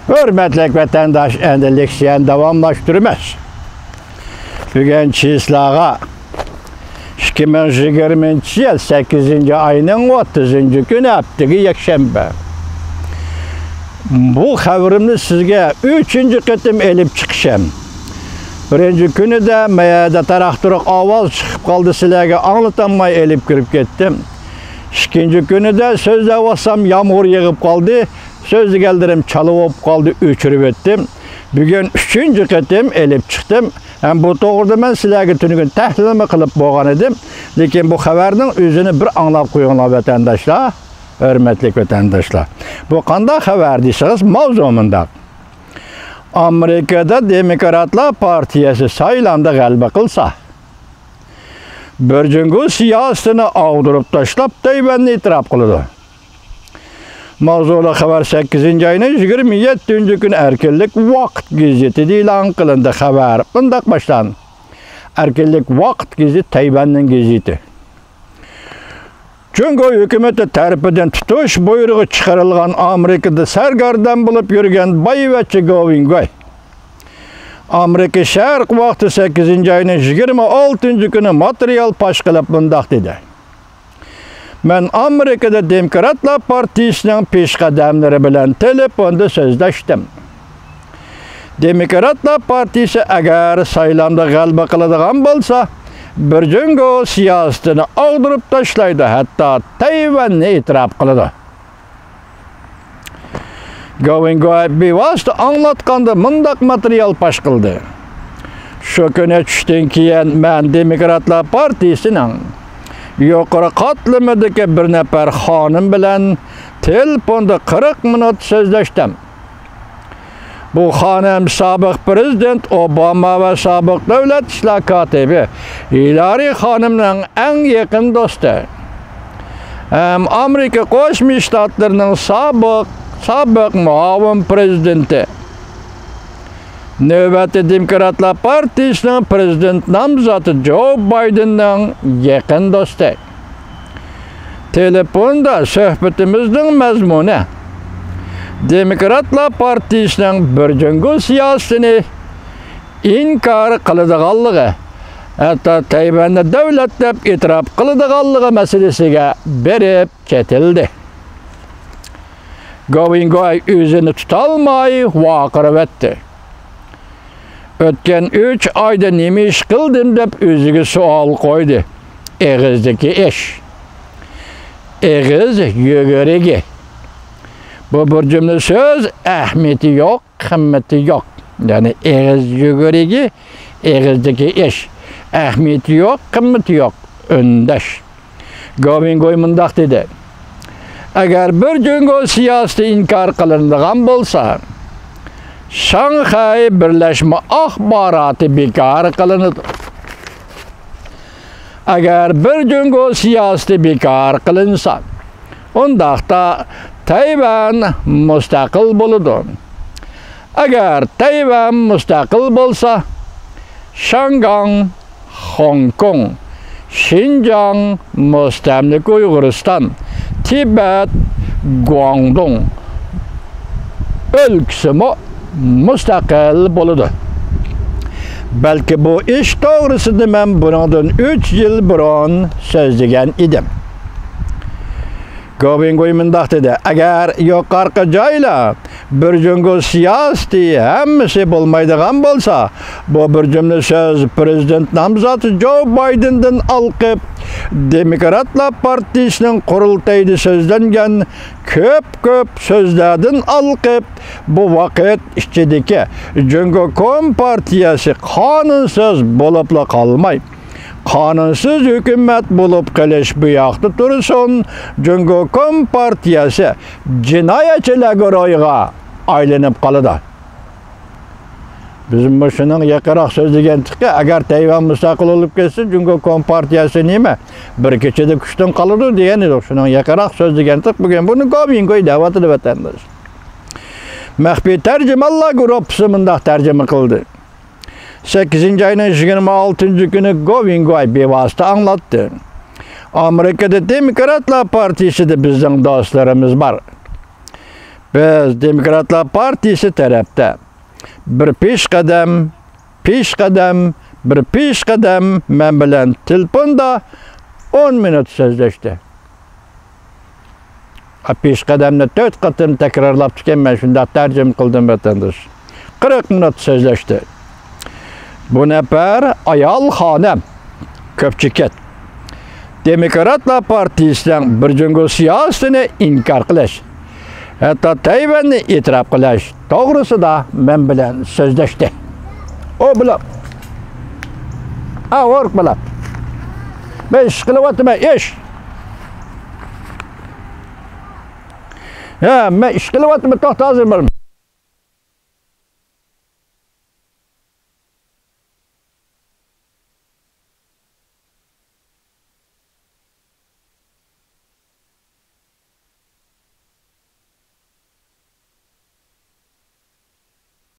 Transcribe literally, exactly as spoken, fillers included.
ھۆرمەتلىك ۋەتەنداش، ئەمدى لېكسىيەنى داۋاملاشتۇرىمىز. بۈگۈن چىسلاغا ئىككى مىڭ يىگىرمىنچى يىل سەككىزىنچى ئاينىڭ ئوتتۇزىنچى كۈنى، ھەپتىگە يەكشەنبە. بۇ خەۋىرىمنى سىزگە ئۈچىنچى قېتىم ئېلىپ چىقىشىم. بىرىنچى كۈنىدە مەيەدە تاراق-تۇرۇق ئاۋاز چىقىپ قالدى، سىلەرگە ئاڭلىتالماي ئېلىپ كىرىپ كەتتىم. ئىككىنچى كۈنىدە سۆزلەۋاتسام يامغۇر يېغىپ قالدى، سۆزلىگەنلىرىم چالا بولۇپ قالدى، ئۆچۈرۈۋەتتىم. بۈگۈن ئۈچىنچى قېتىم ئېلىپ چىقتىم. ھەم بۇ توغرىدا مەن سىلەرگە تۈنۈگۈن تەھلىلمۇ قىلىپ بولغان ئىدىم. لېكىن بۇ خەۋەرنىڭ ئۆزىنى بىر ئاڭلاپ قويۇڭلار، ۋەتەنداشلار. ھۆرمەتلىك ۋەتەنداشلار، بۇ قانداق خەۋەر دېسىڭىز، ماۋزۇ مۇنداق. ئامېرىكىدا دېموكراتلار پارتىيەسى سايلامدا غەلىبە قىلسا، بىر جۇڭگو سىياسىتىنى ئاغدۇرۇپ تاشلاپ، تەيۋەننى ئېتىراپ قىلىدۇ. ماۋزۇلۇق خەۋەر سەككىزىنچى ئاينىڭ يىگىرمە يەتتىنچى كۈنى ئەركىنلىك ۋاقىت گېزىتىدە ئېلان قىلىندى. خەۋەر مۇنداق باشلاندى. ئەركىنلىك ۋاقىت گېزىتى تەيۋەننىڭ گېزىتى. جۇڭگو ھۆكۈمىتى تەرىپىدىن تۇتۇش بۇيرۇقى چىقىرىلغان ئامېرىكىدا سەرگەردان بولۇپ يۈرگەن بايۋەچچە گوۋىڭگوي ئامېرىكا شەرق ۋاقتى سەككىزىنچى ئاينىڭ يىگىرمە ئالتىنچى كۈنى ماتېرىيال پاش قىلىپ مۇنداق دېدى: مەن ئامېرىكىدا دېموكراتلار پارتىيىسىنىڭ پېشقەدەملىرى بىلەن تېلېفوندا سۆزلەشتىم. دېموكراتلار پارتىيىسى ئەگەر سايلامدا غەلىبە قىلىدىغان بولسا، بىر جۇڭگو سىياسىتىنى ئاغدۇرۇپ تاشلايدۇ، ھەتتا تەيۋەننى ئېتىراپ قىلىدۇ. گوۋىڭگوي بىۋاسىتە ئاڭلاتقاندا مۇنداق ماتېرىيال پاش قىلدى. شۇ كۈنى چۈشتىن كېيىن مەن دېموكراتلار پارتىيىسىنىڭ يۇقىرى قاتلىمىدىكى بىر نەپەر خانىم بىلەن تېلېفوندا قىرىق مىنۇت سۆزلەشتىم. بۇ خانىم سابىق پىرېزىدېنت ئوباما ۋە سابىق دۆلەت ئىشلار كاتىپى ھىلارى خانىمنىڭ ئەڭ يېقىن دوستى ھەم ئامېرىكا قوشما شتاتلىرىنىڭ سابىق، سابىق مۇئاۋىن پىرېزىدېنتى، نۆۋەتتە دېموكراتلار پارتىيىسىنىڭ پىرېزىدېنت نامزاتى جو بايدېننىڭ يېقىن دوستى. تېلېفوندا سۆھبىتىمىزنىڭ مەزمۇنى دېموكراتلار پارتىيىسىنىڭ بىر جۇڭگو سىياسىتىنى ئىنكار قىلىدىغانلىقى، ھەتتا تەيۋەننى دۆلەت دەپ ئېتىراپ قىلىدىغانلىقى مەسىلىسىگە بېرىپ چېتىلدى. گوۋىڭگوي ئۆزىنى تۇتالماي ۋارقىرىۋەتتى. ئۆتكەن ئۈچ ئايدا نېمە ئىش قىلدىم دەپ ئۆزىگە سوئال قويدى. ئېغىزدىكى ئىش. ئېغىز يۈگۈرۈكى. بۇ بىر جۈملە سۆز، ئەھمىيىتى يوق، قىممىتى يوق. يەنى ئېغىز يۈگۈرۈكى، ئېغىزدىكى ئىش. ئەھمىيىتى يوق، قىممىتى يوق. ئۈندەش. گوۋىڭگوي مۇنداق دېدى: ئەگەر بىر جۇڭگو سىياسىتى ئىنكار قىلىنىدىغان بولسا، شاڭخەي بىرلەشمە ئاخباراتى بىكار قىلىنىدۇ. ئەگەر بىر جۇڭگو سىياسىتى بىكار قىلىنسا، ئۇنداقتا تەيۋەن مۇستەقىل بولىدۇ. ئەگەر تەيۋەن مۇستەقىل بولسا، شياڭگاڭ، خوڭكوڭ، شىنجاڭ، مۇستەملىكە ئۇيغۇرىستان، تىبەت، گۇاڭدۇڭ ئۆلكىسىمۇ مۇستەقىل بولىدۇ. بەلكى بۇ ئىش توغرىسىدا مەن بۇنىڭدىن ئۈچ يىل بۇرۇن سۆزلىگەن ئىدىم. گوۋىڭگوي مۇنداق دېدى: ئەگەر يۇقىرىقى جايلار بىر جۇڭگو سىياسىتى ھەممىسى بولمايدىغان بولسا، بۇ بىر جۈملە سۆز پىرېزىدېنت نامزاتى جو بايدېندىن ئالقىپ، دېموكراتلار پارتىيىسىنىڭ قۇرۇلتىيىدا سۆزلەنگەن كۆپ-كۆپ سۆزلەردىن ئالقىپ، بۇ ۋاقىت ئىچىدىكى جۇڭگو كومپارتىيەسى قانۇنسىز بولۇپلا قالماي، قانۇنسىز ھۆكۈمەت بولۇپ قېلىش بۇ ياقتا تۇرسۇن، جۇڭگو كومپارتىيەسى جىنايەتچىلەر گۇرۇھىغا ئايلىنىپ قالىدۇ. بىز مۇشۇنىڭ يېقىنراق سۆزلىگەنتۇقكى، ئەگەر تەيۋەن مۇستەقىل بولۇپ كەتسە، جۇڭگو كومپارتىيەسى نېمە، بىر كېچىدە كۈچتىن قالىدۇ دېگەن ئىدۇق. شۇنىڭ يېقىنراق سۆزلىگەنتۇق، بۈگۈن بۇنى گوۋىڭگوي دەۋاتىدۇ، ۋەتەنداش. مەخپىي تەرجىمانلار گۇرۇپپىسى مۇنداق تەرجىمە قىلدى. سەككىزىنچى ئاينىڭ يىگىرمە ئالتىنچى كۈنى گوۋىڭگوي بىۋاسىتە ئاڭلاتتى. ئامېرىكىدا دېموكراتلار پارتىيىسىدە بىزنىڭ دوستلىرىمىز بار. بىز دېموكراتلار پارتىيىسى تەرەپتە بىر پېشقەدەم، پېشقەدەم، بىر پېشقەدەم مەن بىلەن تېلېفوندا ئون مىنۇت سۆزلەشتى. پېشقەدەمنى تۆت قېتىم تەكرارلاپتىكەن، مەن شۇنداق تەرجىمە قىلدىم، ۋەتەنداش. قىرىق مىنۇت سۆزلەشتى. بۇ نەپەر ئايال خانىم كۆپچىكىت دېموكراتلار پارتىيىسىنىڭ بىر جۇڭگو سىياسىتىنى ئىنكار قىلىش، ھەتتا تەيۋەننى ئېتىراپ قىلىش توغرىسىدا مەن بىلەن سۆزلەشتى. ئۇ بىلەن، ھە، ئورۇق بىلەن، مەن ئىش قىلىۋاتىمەن، ئىش. ھە، مەن ئىش قىلىۋاتىمەن، توختا، ھازىر بارىمەن.